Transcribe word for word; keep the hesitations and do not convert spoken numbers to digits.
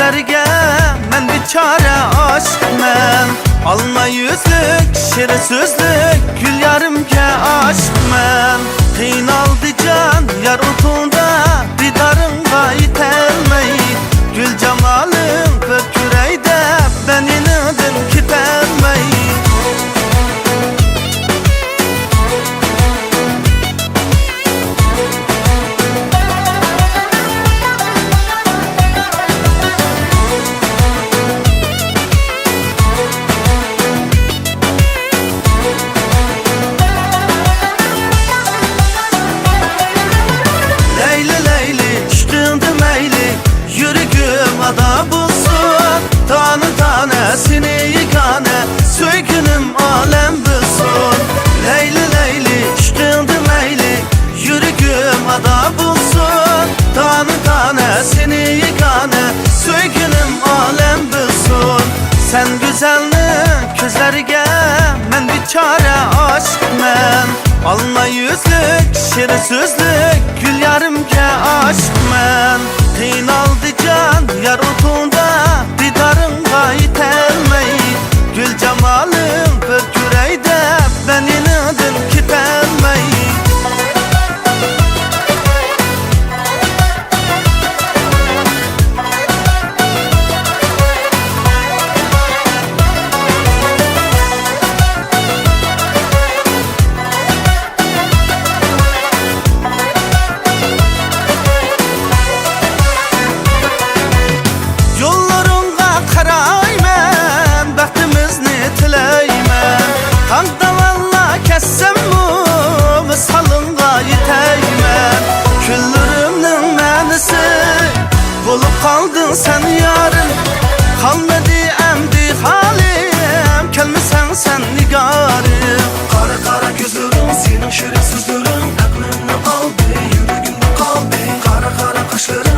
سىلەرگە مەن بىچارە ئاشىقمەن. ئالما يۈزلۈك، شېرىن سۆزلۈك گۈل يارىمگە ئاشىقمەن. قىينالدى جان يار ئوتۇڭدا، دىدارىڭغا يېتەلمەي. گۈل جامالىڭ بىر كۆرەي دەپ، مەن يېنىڭدىن كېتەلمەي. لەيلى، لەيلى، ئىشقىڭدا مەيلى، يۈرىكىم ئادا بولسۇن. دانە، دانە، سېنى يېگانە، سۆيگۈنۈم ئالەم بىلسۇن. لەيلى، لەيلى، ئىشقىڭدا مەيلى، يۈرىكىم ئادا بولسۇن. دانە، دانە، سېنى يېگانە، سۆيگۈنۈم ئالەم بىلسۇن. سەن گۈزەلنىڭ كۆزلىرىگە مەن بىچارە ئاشىقمەن. ئالما يۈزلۈك، شېرىن سۆزلۈك گۈل يارىمگە ئاشىقمەن. قىينالدى جان يار ئوتۇڭدا، دىدارىڭغا يېتەلمەي. گۈل جامالىڭ بىر كۆرەي دەپ، مەن يېنىڭدىن كېتەلمەي. يوللىرىڭغا قارايمەن، بەختىمىزنى تىلەيمەن. تاڭ داۋانلا كەتسەممۇ، ۋىسالىڭغا يېتەيمەن. كۈنلىرىمنىڭ مەنىسى بولۇپ قالدىڭ سەن يارىم. قالمىدى ئەمدى ھالىم، كەلمىسەڭ سەن نىگارىم. قارا، قارا كۆزلىرىڭ، سېنىڭ شېرىن سۆزلىرىڭ ئەقلىمنى ئالدى، يۈرىكىمدە قالدى. قارا، قارا قاشلىرىڭ